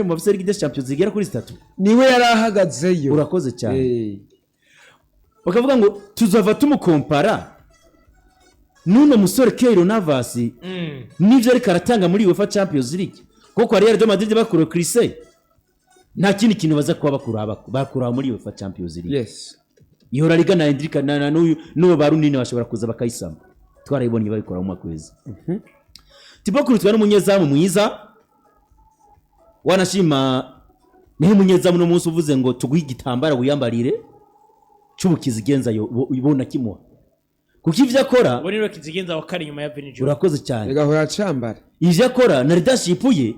Mu bafise Ligue des Champions zigera kuri zitatu. Niwe yari ahagazeyo. Urakoze cyane. Bakavuga ngo tuzava tumukompara n'uno musore Keylor Navas n'ivyo ariko aratanga muri UEFA Champions League, kuko kwa Real de Madrid bakura Chris, nta kindi kintu baza kuba bakura muri UEFA Champions League. Iyo La Liga na Endrick na n'uyu n'uwo ba Runini bashobora kuza bakayisama, twarayibonye babikora mu mwaka weza. Thibaut Courtois n'umunyezamu mwiza, wanashima niho umunyezamu no munsi uvuze ngo tuguhe igitambara wiyambarire c'ubukizi genza yo ibona kimuha, kuko ivyo akora. Ubu niwe kizigenza wa kane nyuma ya Vini Junior. Urakoze cyane. Gahora acambara. Ivyo akora na leadership ye,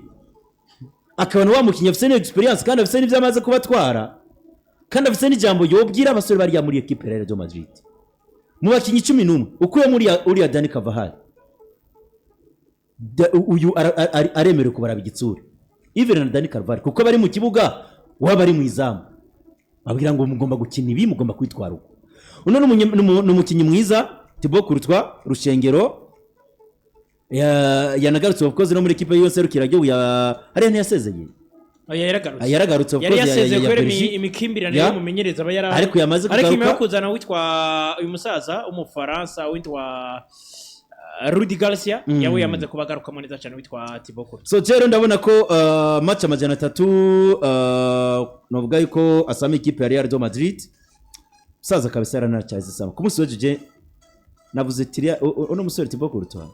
akaba na wa mukinnyi afise n'expérience kandi afise n'ivyo amaze kubatwara, kandi afise n'ijambo yobwira abasore bariya muri équipe ya Real de Madrid. Mu bakinnyi 11 ukuye muri uriya Dani Carvajal, uyu aremerewe kubaraba igitsure, even na Dani Carvajal, kuko bari mu kibuga, waba ari mu izamu, babwira ngo mugomba gukina ibi, mugomba kwitwara uko. Uno ni umukinnyi mwiza Thibaut Courtois Rushengero. Yanagarutse of course no muri équipe yose serukiragihugu ya hariya, ntiyasezeye. Oya, yaragarutse. Yaragarutse of Yari course yasezeye ya kubera Belgique. imikimbirane y'umumenyereza aba yari Ariko yamaze ariko nyuma yo kugaruka. kuzana witwa uyu musaza w'umufaransa witwa Rudi Garcia, yawe yamaze kuba agarukamo neza cyane witwa Thibaut Courtois. So rero ndabona ko match 300, novuga yuko asama ikipe ya Real de Madrid. Musaza kabisa yaranacyaze sama ku munsi w'ejo. Je navuze tiriya uno musore Thibaut Courtois,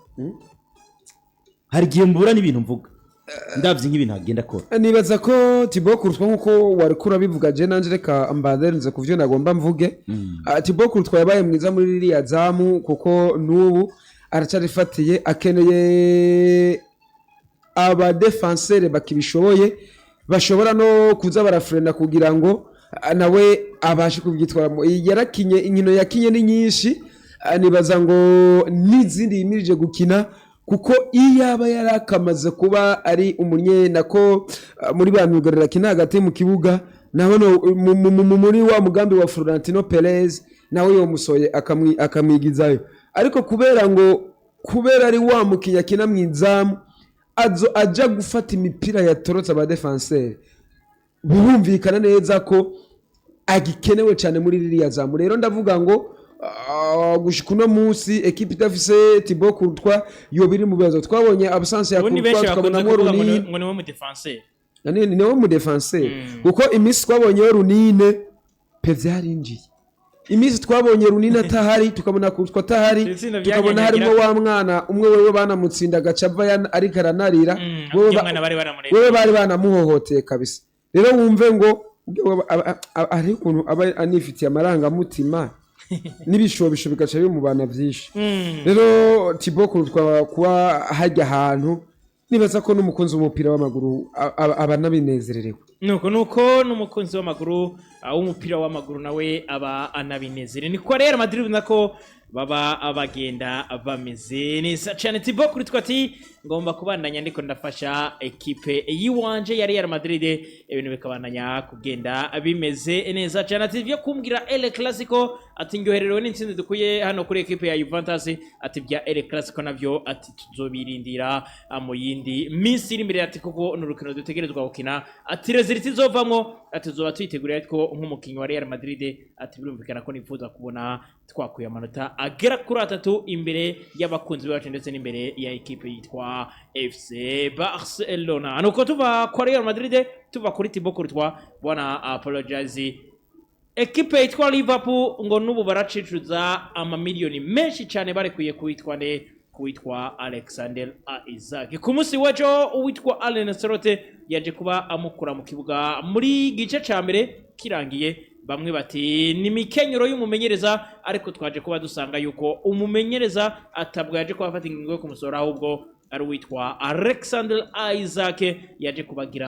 hari igihe mbura n'ibintu mvuga, ndavye nk'ibintu agenda akora. Nibaza ko Thibaut Courtois, nkuko wari kurabivuga, je nanje reka mbanze ku vyo nagomba mvuge. Thibaut Courtois yabaye mwiza muri ririya zamu, kuko n'ubu aracarifatiye, akeneye abadéfenseurs bakibishoboye, bashobora no kuza barafrena kugira ngo nawe abashe kubyitwaramo. Yarakinye, inkino yakinye ni nyinshi, nibaza ngo n'izindi yimirije gukina, kuko iyo aba yari akamaze kuba ari umunye nako muri ba myugariro akina hagati mu kibuga, naho muri wa mugambi wa Florentino Perez, nawe yomusoye akamwigizayo. Ariko kubera ngo kubera ari wa mukinnyi akina mu izamu, azo aja gufata imipira yatorotse abadéfenseurs, birumvikana neza ko agikenewe cyane muri ririya zamu. Rero ndavuga ngo gushika uno munsi équipe idafise Thibaut Courtois yoba iri mu bibazo. Twabonye absence ya Ubundi Courtois, benshi bakunze tukabonamo kuvuga ngo Lunin. Ngo niwe mu défenseur. Ni niwe mu défenseur, kuko iminsi twabonyeyo Lunin pe vyarinjiye. Iminsi twabonye Lunin atahari, tukabona Courtois atahari, Itsinda tukabona harimo wa mwana umwe wewe banamutsinda agaca ava ariko aranarira. Wewe Ujya mwana bari baramurebye. Wewe bari banamuhohoteye kabisa. Rero wumve ngo hari ukuntu aba anifitiye amarangamutima n'ibishobisho bigaca bimubana byinshi. Rero Thibaut Courtois kuba hajya ahantu, nibaza ko n'umukunzi w'umupira w'amaguru aba anabinezererewe. Nuko n'umukunzi w'amaguru, w'umupira w'amaguru nawe aba anabinezere. Niko Real Madrid nako baba bagenda bameze neza cyane. Thibaut Courtois ati ngomba kubandanya ndiko ndafasha équipe yiwanje ya Real Madrid, ibintu bikabandanya kugenda bimeze neza cyane. Ati byo kumbwira El Clasico, ati ndyohererewe n'intsinzi dukuye hano kuri équipe ya Juventus. Ati bya El Clasico navyo ati tuzobirindira mu yindi minsi iri imbere, ati kuko ni urukino dutegerezwa gukina. Ati résultat izovamwo ati tuzoba tuyiteguriye, ariko nk'umukinnyi wa Real Madrid ati birumvikana ko nifuza kubona twakuye amanota agera kuri atatu imbere y'abakunzi bacu ndetse n'imbere ya équipe yitwa FC Barcelona. Nuko tuva kwa Real Madrid, tuva kuri Thibaut Courtois, bwana Apologize, équipe yitwa Liverpool ngo n'ubu baracicuza amamiliyoni menshi cyane barekuye kuwitwa ne kuwitwa Alexander Isak. Ku munsi w'ejo uwitwa Arne Slot yaje kuba amukura mu kibuga muri gice ca mbere kirangiye. Bamwe bati ni mikenyero y'umumenyereza, ariko twaje kuba dusanga yuko umumenyereza atabwo yaje kuba afata ingingo yo kumusohora, ahubwo ari uwitwa Alexander Isak yaje kubagira.